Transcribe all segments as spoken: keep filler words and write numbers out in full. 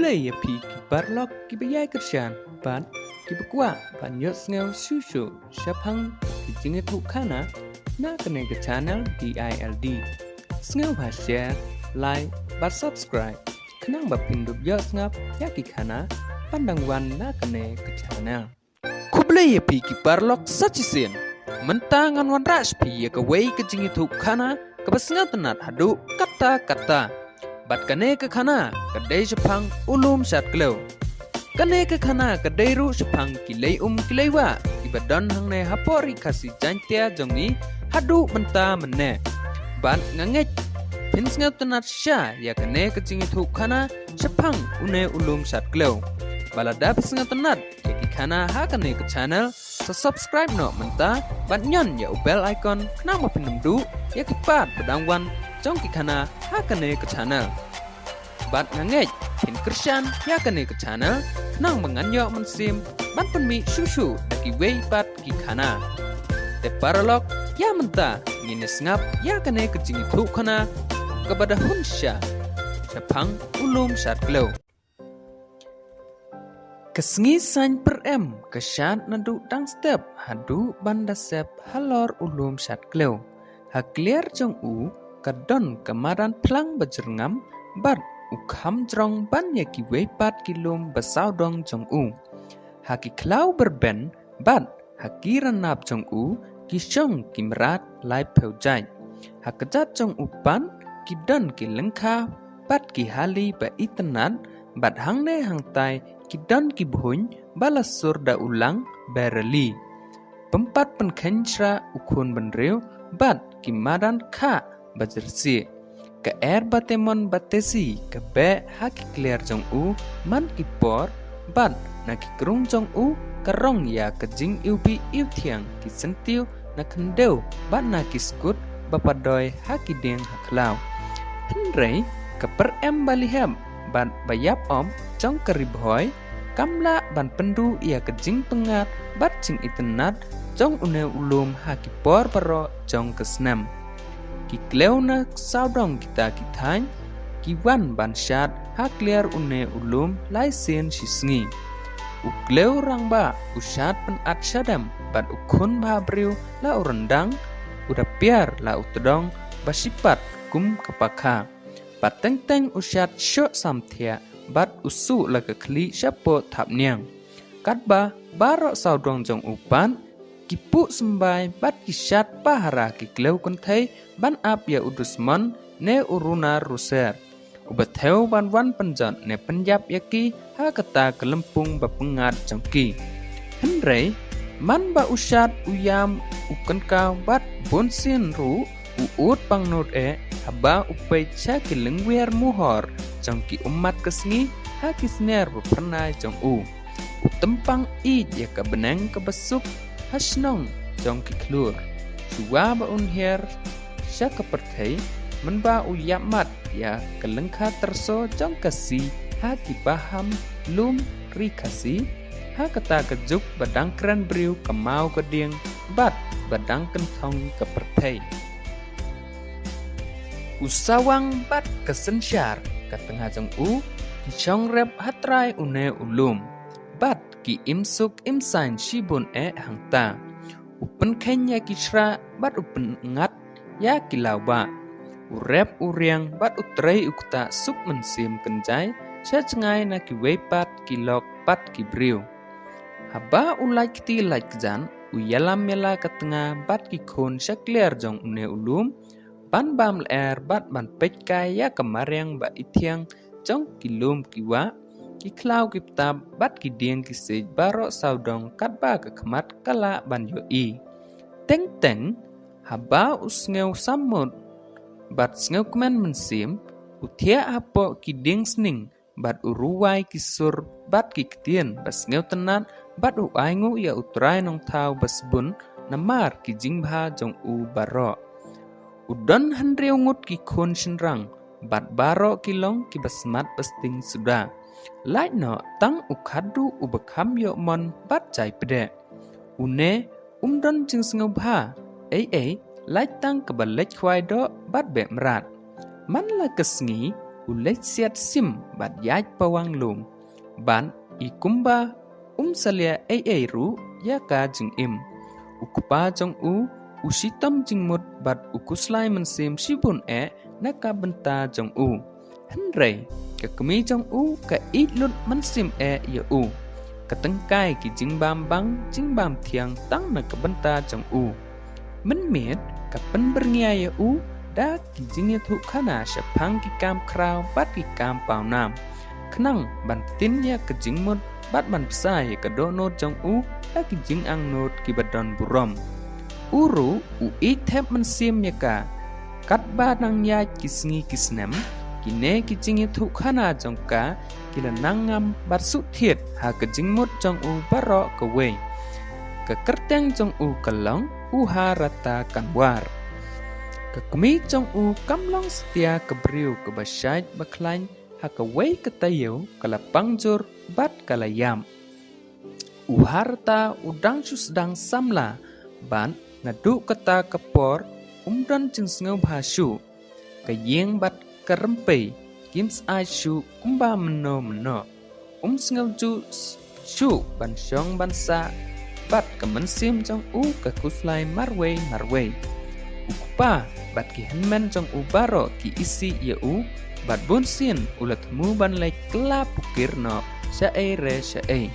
Ïa phi ki paralok kiba ïai kyrshan bad kiba kwah ban ïohsngew shuh shuh shaphang ki jingïathuhkhana na kane ka channel D I L D. Sngewbha share, like bad subscribe khnang ba phin dup ïohsngew ïa ki khana ban dang wan na kane ka channel. Khublei ïa phi ki paralok sa shisien. Mynta ngan wanrah sha phi ïa kawei ka jingïathuhkhana kaba sngewtynnat haduh katta katta. Bad kane ka khana ka dei shaphang u lum shad klew. Kane ka khana ka dei ruh shaphang ki lei um ki lei wah kiba don hangne hapoh Ri Khasi Jaiñtia jong ngi haduh mynta mynne. Bad nga ngeit phin sngewtynnat shisha ïa kane ka jingïathuhkhana shaphang une u lum shad klew. Ba lada phi sngewtynnat ïa ki khana ha kane ka channel, sa subscribe noh mynta bad ñion ïa u bell icon khnang ba phin ym duh ïa ki part ba dang wan jong ki khana ha kane ka channel. Bad nga ngeit phin kyrshan ïa kane ka channel khnang ba ngan ïoh mynsiem ban pynmih shuh shuh da kiwei pat ki khana. Te paralok, ïa mynta ngin ïa sngap ïa kane ka jingïathuhkhana kaba da hun shisha shaphang u lum shad klew. Ka sngi saiñ pyrem ka shad naduh dang step haduh ban da sep halor u lum shad klew. Ha kliar jong u ka don ka madan phlang ba jyrngam bad u kham jrong ban ïa kiwei pat ki lum ba sawdong jong u. Ha ki khlaw byrben bad ha ki ranap jong u ki shong ki mrad laiphew jait. Ha kjat jong u pat ki don ki lyngkha bad ki hali ba itynnad bad hangne hangtai ki don ki bhuiñ ba la sur da u lang berali. Pynpat pynkheiñ shra u khun bynriew bad ki madan khah ba jyrsieh. Ka er ba temon ba tesi ka beh ha ki kliar jong u man ki por bad na ki krung jong u ka rong ïa ka jingiwbih iwthiang ki syntiew na khyndew bad na ki skut ba padoi ha ki dieng ha khlaw. Hynrei ka pyrem ba lihep bad ba ïap om jong ka Ri Bhoi kam lah ban pynduh ïa ka jingpyngngad bad jingitynnad jong une u lum ha ki por baroh jong ka snem. Ki klew na sawdong kita ki thaiñ ki wan ban shad ha kliar une u lum lai sien shi sngi. U klew rangbah u shad pynat shadem bad u khun bhabriew la u ryndang, u dapiar la u tdong ba shipat kum ka pakha. Bad teng teng u shad shoh samthiah bad u suh la ka khlieh shapoh thapniang. Katba baroh sawdong jong u pat ki puh symbai bad ki shad pahara ki klew kynthei ban ap ïa u dusmon ne u runar ruser uba thew ban wan pynjot ne pynïap ïa ki ha kata ka lympung ba pyngngad jong ki. Hynrei man ba u shad u ïam u kynkaw bad bun sien ruh u ud pangnud eh haba u peit sha ki lyngwiar muhor jong ki ummat ka sngi ha ki snier ba phyrnai jong u. U tympang ïeit ïa ka bneng kaba suk ha shnong jong ki khlur. Shuwa ba un hiar sha ka pyrthei mynba u ïap mat ïa ka lyngkha tyrso jong ka si ha ki baham lum Ri Khasi. Ha kata ka juk ba dang kren briew ka maw ka dieng bad ba dang kynthong ka pyrthei. U sawang bad ka synshar ka tnga jong u ki shong rep ha trai une u lum bad ki im suk im saiñ shibun eh hangta. U pynkheiñ ïa ki shrah bad u pynngat ïa ki lawbah. U rep u riang bad u trei u ktah suk mynsiem kynjai sha jngai na kiwei pat ki lok bad ki briew. Haba u lait kti lait kjat u ïalam ïala ka tnga bad ki khun sha kliar jong une u lum ban bam lyer bad ban peit kai ïa ka mariang ba ithiang jong ki lum ki wah, ki khlaw ki btap bad ki dieng ki siej baroh sawdong katba ka khmat ka lah ban ïohi. Teng teng haba u sngew sammut bad sngewkmen mynsiem, u thiah hapoh ki dieng sning bad u ruwai ki sur bad ki ktien ba sngewtynnat bad u ainguh ïa U Trai Nongthaw ba sbun namar ki jingbha jong u baroh. U don hynriew ngut ki khun shynrang bad baroh ki long kiba smat ba sting suda. Lait noh tang u khadduh uba kham ïoh mon bad jai pdeh. Une um don jingsngewbha ei ei, lait tang kaba leit khwai doh bad beh mrad. Man la ka sngi u leit siat sim bad ïaid pawang lum, bad i kumba um salia ei ei ruh ïa ka jingim. U kpa jong u u shitom jingmut bad u khuslai mynsiem shibun eh na ka bynta jong u. Hynrei ka kmie jong u ka ïeit lut mynsiem eh ïa u. Ka tyngkai ki jingbam bang jingbam thiang tang na ka bynta jong u. Mynmiet ka pynbyrngia ïa u da ki jingïathuh khana shaphang ki kam khraw bad ki kam pawnam, khnang ban pyntin ïa ka jingmut bad ban bsa ïa ka dohnud jong u da ki jingangnud kiba don burom. U ruh u ïeit thep mynsiem ïa ka. Katba nang ïaid ki sngi ki snem, kine ki jingïathuh khana jong ka ki la nang ngam bad suk thied ha ka jingmut jong u baroh kawei. Ka kyrteng jong u ka long Uharata Kanwar. Ka kmie jong u kam long satia ka briew kaba shait ba khlaiñ, ha kawei ka taïew ka la pang jur bad ka la ïap. Uharata u dang shu sdang samla bad naduh kata ka por um don jingsngewbha shuh. Ka ïing bad ka rympei kim syaid shuh kumba mynno mynno. Um sngew juh shuh ban shong ban sah bad ka mynsiem jong u ka khuslai marwei marwei. U kpa bad ki hynmen jong u baroh ki isih ïa u bad bun sien u la thmu ban leit kylla pukir noh shaei re shaei.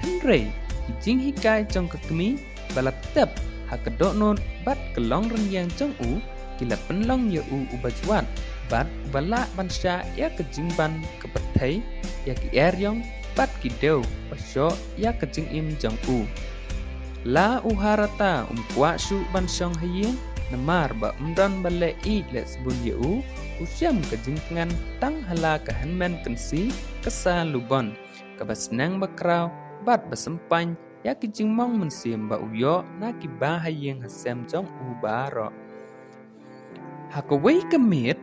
Hynrei ki jinghikai jong ka kmie ba la tep ha ka dohnud bad ka long rynïeng jong u ki la pynlong ïa u uba jwat bad uba lah ban shah ïa ka jingban ka pyrthei, ïa ki eriong bad ki dew ba shoh ïa ka jingim jong u. La Uharata um kwah shuh ban shong ha ïing namar ba um don ba leh ïeit leh sbun ïa u. U shem ka jingtngen tang ha la ka hynmen kynsi ka Sa Lubon, kaba sneng ba khraw bad ba sympan ïa ki jingmong mynsiem ba u ïoh na ki ba ha ïing ha sem jong u baroh. Ha kawei ka miet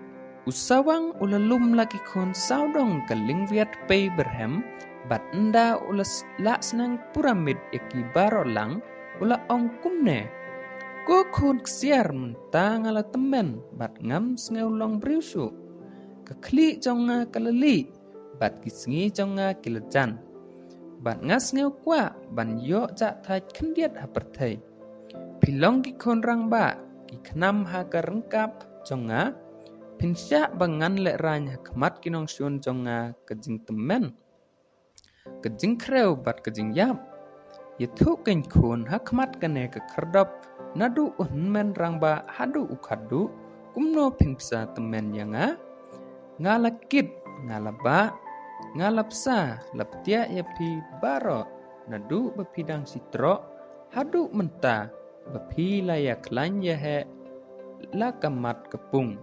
u Sawang u la lum la ki khun sawdong ka Lyngwiat Pei Berhem bad ynda u la s- lah sneng pura miet ïa ki baroh lang, u la ong kumne: Ko khun ksiar, mynta nga la tymmen bad ngam sngew long briew shuh. Ka khlieh jong nga ka la lieh bad ki sngi jong nga ki la jan, bad nga sngew kwah ban ïoh jah thait khyndiat ha pyrthei. Phi long ki khun rangbah, ki khnam ha ka ryngkap jong nga. Phin shah ba ngan lehraiñ ha khmat ki nongshun jong nga ka jingtymmen, ka jingkhrew bad ka jingïap. Ïathuh keiñ khun ha khmat kane ka khyrdop, naduh u hynmen rangbah haduh u khatduh, kumno phin bsa tymmen ïa nga? Nga la kit, nga la bah, nga la bsa la btiah ïa phi baroh, naduh ba phi dang shi troh haduh mynta ba phi la ïa khlaiñ ïa heh la ka mat ka pung.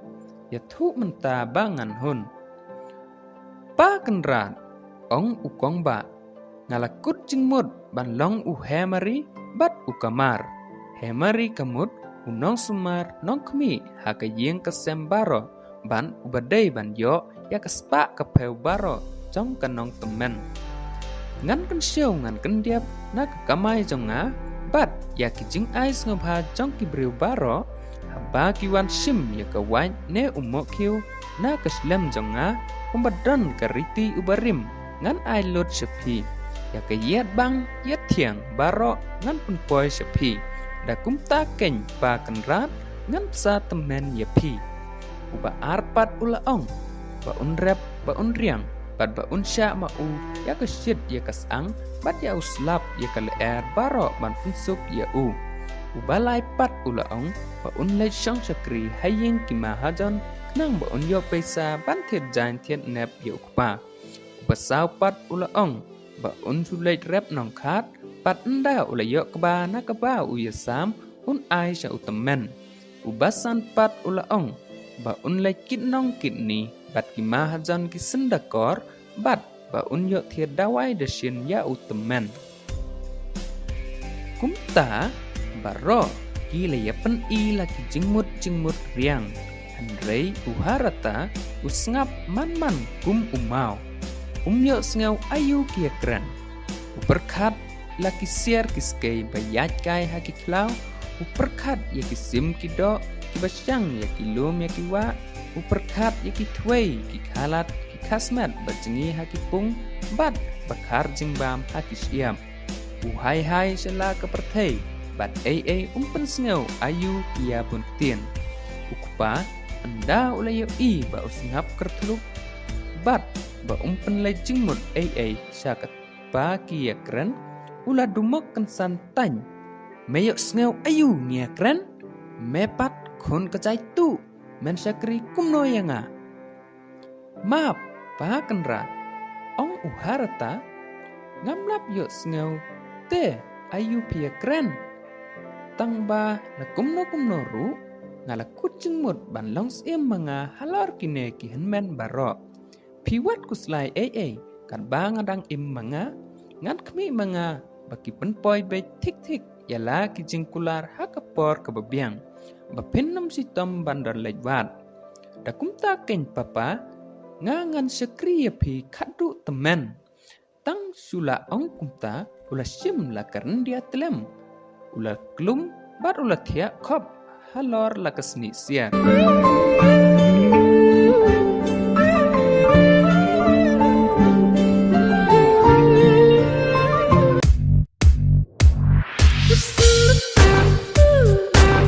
Ïathuh mynta ba ngan hun. Pa Kynrad, ong u kong bah, nga la kut jingmut ban long u Hemari bad u Kamar. Hemari ka mut u nongsumar nongkhmih ha ka ïing ka sem baroh, bad uba dei ban ïoh ïa ka spah ka phew baroh jong ka nongtymmen. Ngan kynshew ngan kyndiap na ka kamai jong nga bad ïa ki jingai sngewbha jong ki briew baroh, haba ki wan shim ïa ka wait ne u mohkhiew na ka shlem jong nga, kumba don ka riti u barim, ngan ai lut sha phi. Ïa ka ïatbang ïathiang baroh ngan pynpoi sha phi. Da kumta keiñ Pa Kynrad, ngan bsa tymmen ïa phi. Uba ar pat u la ong ba un rep, ba un riang, bad ba un shah ma u ïa ka shit ïa ka sang, bad ïa u slap ïa ka lyer baroh ban pynsuk ïa u. Uba lai pat u la ong ba un leit shong shakri ha ïing ki mahajon, khnang ba un ïoh pisa ban thied jaiñ thied nep ïa u kpa. Uba saw pat u la ong ba un shu leit rep nongkhat, bad ynda u la ïoh kba na kaba u ïasam, un ai sha u tymmen. Uba san pat u la ong ba un leit kit nong kit ni bad ki mahajon ki syndakor, bad ba un ïoh thied dawai dashin ïa u tymmen. Kumta baroh ki la ïa pyni la ki jingmut jingmut riang. Hynrei u Harata u sngap man man kum u maw. Um ïoh sngew aïu ki ïa kren. U pyrkhat la ki siar ki skei ba ïaid kai ha ki khlaw. U pyrkhat ïa ki sim ki doh kiba shang ïa ki lum ïa ki wah. U pyrkhat ïa ki thwei, ki khalat, ki khasmet ba jngi ha ki pung, bad ba khar jingbam ha ki shyiap. U hai hai sha la ka pyrthei, bad ei ei um pynsngew aïu ki ïa bun ktien. U kpa, ynda u la ïohi ba u sngap kyrthluk, bad ba um pynleit jingmut ei ei sha ka kpa ki ïakren, u la dumok kynsan tang. Me ïohsngew aïu ngi ïakren? Me pat khun ka jait tuh, men shakri kumno ïa nga? Map, Pa Kynrad, ong u Harata, ngam lap ïohsngew te aïu phi ïakren. Tang ba la kumno kumno ruh, nga la kut jingmut ban long syiem ma nga halor kine ki hynmen baroh. Phi wad khuslai ei ei, katba nga dang im ma nga, ngan khmih ma nga ba ki pynpoi beit thik thik ïa la ki jingkular ha ka por kaba biang, ba phin ym shitom ban don leit wad. Da kumta keiñ Papa, nga ngan shakri ïa phi khadduh tymmen. Tang shu la ong kumta, u la shim la ka ryndia tlem, u la klum bad u la thiah khop halor la ka snieh siar.